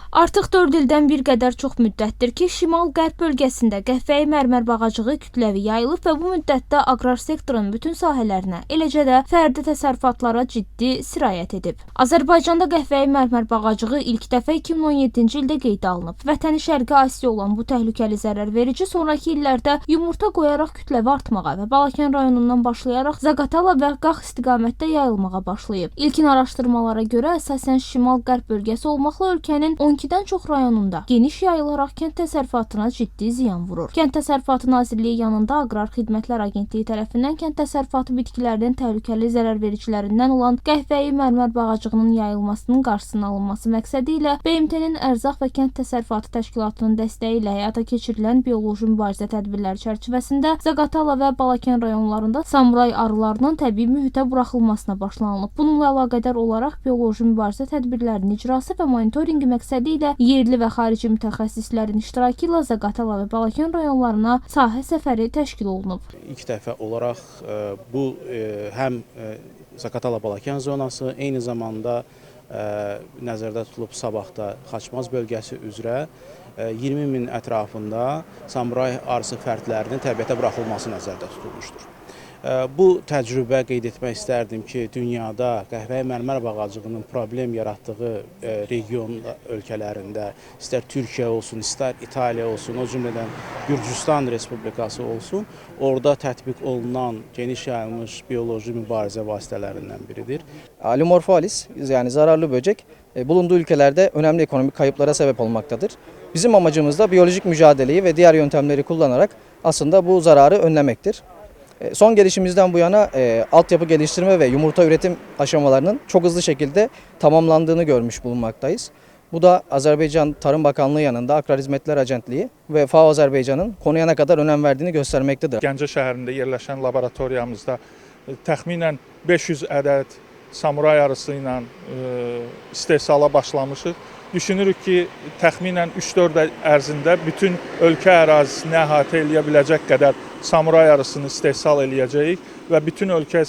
Artıq 4 ildən bir qədər çox müddətdir ki, şimal-qərb bölgəsində qəhvəyi mərmər bağacığı kütləvi yayılıb və bu müddətdə aqrar sektorun bütün sahələrinə, eləcə də fərdi təsərrüfatlara ciddi sirayət edib. Azərbaycanda qəhvəyi mərmər bağacığı ilk dəfə 2017-ci ildə qeydə alınıb. Vətəni Şərqi Asiya olan bu təhlükəli zərərverici sonrakı illərdə yumurta qoyaraq kütləvi artmağa və Balakən rayonundan başlayaraq Zaqatala və Qax istiqamətdə yayılmağa başlayıb. İlkin araşdırmalara görə əsasən şimal-qərb bölgəsi olmaqla ölkənin 12-dən çox rayonunda geniş yayılaraq kənd təsərrüfatına ciddi ziyan vurur. Kənd Təsərrüfatı Nazirliyi yanında Aqrar Xidmətlər Agentliyi tərəfindən kənd təsərrüfatı bitkilərinin təhlükəli zərərvericilərindən olan qəhvəyi mərmər bağacığının yayılmasının qarşısının alınması məqsədi ilə BMT-nin Ərzaq və Kənd Təsərrüfatı Təşkilatının dəstəyi ilə həyata keçirilən bioloji mübarizə tədbirləri çərçivəsində Zaqatala və Balakən rayonlarında samuray arılarının təbii mühitə buraxılmasına başlanılıb. Bununla əlaqədar olaraq bioloji mübarizə tədbirlərinin icrası və monitorinqi məqsədi ilə yerli və xarici mütəxəssislərin iştirakı ilə Zaqatala və Balakən rayonlarına sahə səfəri təşkil olunub. İlk dəfə olaraq bu həm Zaqatala Balakən zonası, eyni zamanda nəzərdə tutulub Sabahda Xaçmaz bölgəsi üzrə 20 min ətrafında samuray arısı fərdlərinin təbiətə buraxılması nəzərdə tutulmuşdur. Bu təcrübə qeyd etmək istərdim ki, dünyada qəhvəyi mərmər bağacığının problem yaratdığı region ölkələrində, istər Türkiyə olsun, istər İtaliya olsun, o cümlədən Gürcüstan Respublikası olsun, orada tətbiq olunan geniş yayılmış bioloji mübarizə vasitələrindən biridir. Halyomorpha hallis, yani zararlı böcek, bulunduğu ülkelerde önemli ekonomik kayıplara sebep olmaktadır. Bizim amacımız da biyolojik mücadeleyi ve diğer yöntemleri kullanarak aslında bu zararı önlemektir. Son gelişimizden bu yana altyapı geliştirme ve yumurta üretim aşamalarının çok hızlı şekilde tamamlandığını görmüş bulunmaktayız. Bu da Azerbaycan Tarım Bakanlığı yanında Agrar Hizmetler Agentliği ve FAO Azerbaycan'ın konuya ne kadar önem verdiğini göstermektedir. Gəncə şəhərində yerləşən laboratoriyamızda təxminən 500 ədəd samuray arısı ilə istehsala başlamışıq. Düşünürük ki, təxminən 3-4 ay ərzində bütün ölkə ərazisini əhatə eləyə biləcək qədər samuray arısını istehsal eləyəcəyik və bütün ölkə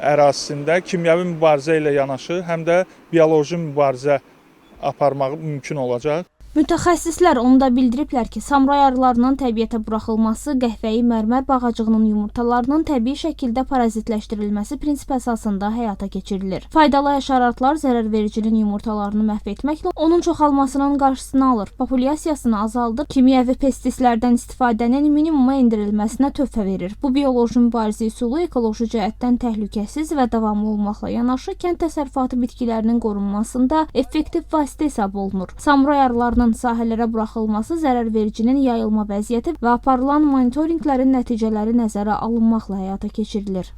ərazisində kimyəvi mübarizə ilə yanaşı həm də bioloji mübarizə aparmaq mümkün olacaq. Mütəxəssislər onu da bildiriblər ki, samuray arılarının təbiətə buraxılması qəhvəyi mərmər bağacığının yumurtalarının təbii şəkildə parazitləşdirilməsi prinsipi əsasında həyata keçirilir. Faydalı həşəratlar zərərvericinin yumurtalarını məhv etməklə onun çoxalmasının qarşısını alır, populyasiyasını azaldır, kimyəvi pestislərdən istifadənin minimuma endirilməsinə töhfə verir. Bu bioloji mübarizə üsulu ekoloji cəhətdən təhlükəsiz və davamlı olmaqla yanaşı kənd təsərrüfatı bitkilərinin qorunmasında effektiv vasitə hesab olunur. Samuray arılarının sahələrə buraxılması zərərvericinin yayılma vəziyyəti və aparılan monitorinqlərin nəticələri nəzərə alınmaqla həyata keçirilir.